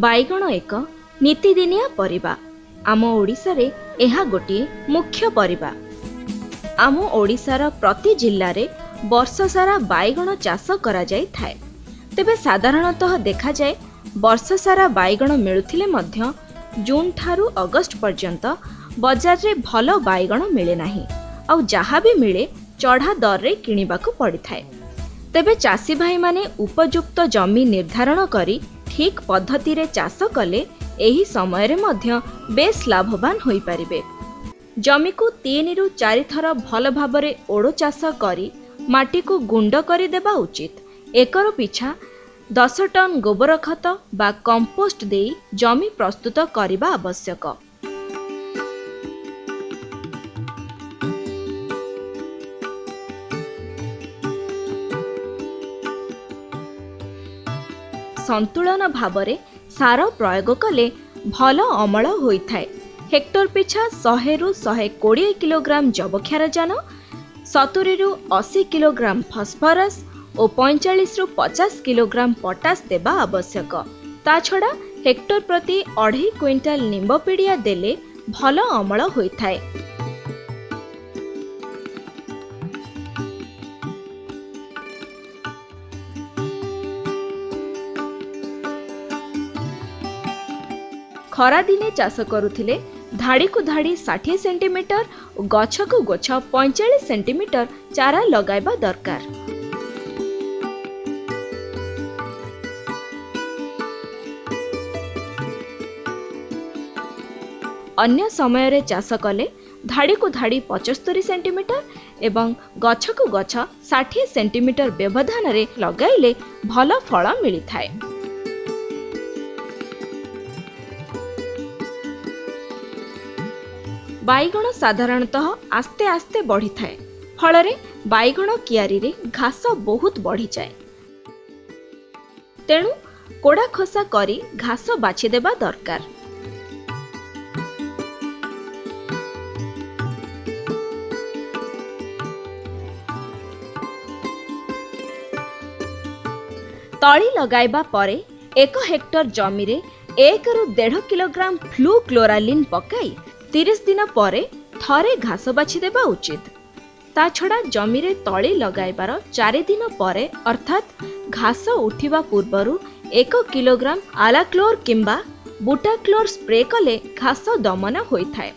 ବାଇଗଣ ଏକ ନିତିଦିନିଆ ପରିବା। ଆମ ଓଡ଼ିଶାରେ ଏହା ଗୋଟିଏ ମୁଖ୍ୟ ପରିବା। ଆମ ଓଡ଼ିଶାର ପ୍ରତି ଜିଲ୍ଲାରେ ବର୍ଷସାରା ବାଇଗଣ ଚାଷ କରାଯାଇଥାଏ। ତେବେ ସାଧାରଣତଃ ଦେଖାଯାଏ, ବର୍ଷସାରା ବାଇଗଣ ମିଳୁଥିଲେ ମଧ୍ୟ ଜୁନ୍ ଠାରୁ ଅଗଷ୍ଟ ପର୍ଯ୍ୟନ୍ତ ବଜାରରେ ଭଲ ବାଇଗଣ ମିଳେ ନାହିଁ, ଆଉ ଯାହା ବି ମିଳେ ଚଢ଼ା ଦରରେ କିଣିବାକୁ ପଡ଼ିଥାଏ। ତେବେ ଚାଷୀ ଭାଇମାନେ ଉପଯୁକ୍ତ ଜମି ନିର୍ଦ୍ଧାରଣ କରି ଠିକ୍ ପଦ୍ଧତିରେ ଚାଷ କଲେ ଏହି ସମୟରେ ମଧ୍ୟ ବେଶ୍ ଲାଭବାନ ହୋଇପାରିବେ। ଜମିକୁ 3ରୁ 4 ଥର ଭଲ ଭାବରେ ଓଡ଼ ଚାଷ କରି ମାଟିକୁ ଗୁଣ୍ଡ କରିଦେବା ଉଚିତ। ଏକର ପିଛା 10 ଟନ୍ ଗୋବର ଖତ ବା କମ୍ପୋଷ୍ଟ ଦେଇ ଜମି ପ୍ରସ୍ତୁତ କରିବା ଆବଶ୍ୟକ। ସନ୍ତୁଳନ ଭାବରେ ସାର ପ୍ରୟୋଗ କଲେ ଭଲ ଅମଳ ହୋଇଥାଏ। ହେକ୍ଟର ପିଛା 100ରୁ 120 କିଲୋଗ୍ରାମ ଯବକ୍ଷାରଜାନ, 70ରୁ 80 କିଲୋଗ୍ରାମ ଫସ୍ଫରସ୍ ଓ 45ରୁ 50 କିଲୋଗ୍ରାମ ପଟାସ ଦେବା ଆବଶ୍ୟକ। ତା ଛଡ଼ା ହେକ୍ଟର ପ୍ରତି 2.5 କୁଇଣ୍ଟାଲ ନିମ୍ବ ପିଡ଼ିଆ ଦେଲେ ଭଲ ଅମଳ ହୋଇଥାଏ। ଖରାଦିନେ ଚାଷ କରୁଥିଲେ ଧାଡ଼ିକୁ ଧାଡ଼ି 60 ସେଣ୍ଟିମିଟର ଓ ଗଛକୁ ଗଛ 45 ସେଣ୍ଟିମିଟର ଚାରା ଲଗାଇବା ଦରକାର। ଅନ୍ୟ ସମୟରେ ଚାଷ କଲେ ଧାଡ଼ିକୁ ଧାଡ଼ି 75 ସେଣ୍ଟିମିଟର ଏବଂ ଗଛକୁ ଗଛ 60 ସେଣ୍ଟିମିଟର ବ୍ୟବଧାନରେ ଲଗାଇଲେ ଭଲ ଫଳ ମିଳିଥାଏ। ବାଇଗଣ ସାଧାରଣତଃ ଆସ୍ତେ ଆସ୍ତେ ବଢ଼ିଥାଏ, ଫଳରେ ବାଇଗଣ କିଆରିରେ ଘାସ ବହୁତ ବଢ଼ିଯାଏ। ତେଣୁ କୋଡ଼ା ଖୋସା କରି ଘାସ ବାଛିଦେବା ଦରକାର। ତଳି ଲଗାଇବା ପରେ 1 ହେକ୍ଟର ଜମିରେ 1ରୁ 1.5 କିଲୋଗ୍ରାମ ଫ୍ଲୁ କ୍ଲୋରାଲିନ୍ ପକାଇ 30 ଦିନ ପରେ ଥରେ ଘାସ ବାଛିଦେବା ଉଚିତ। ତା ଛଡ଼ା ଜମିରେ ତଳି ଲଗାଇବାର 4 ଦିନ ପରେ, ଅର୍ଥାତ୍ ଘାସ ଉଠିବା ପୂର୍ବରୁ 1 କିଲୋଗ୍ରାମ ଆଲାକ୍ଲୋର କିମ୍ବା ବୁଟାକ୍ଲୋର ସ୍ପ୍ରେ କଲେ ଘାସ ଦମନ ହୋଇଥାଏ।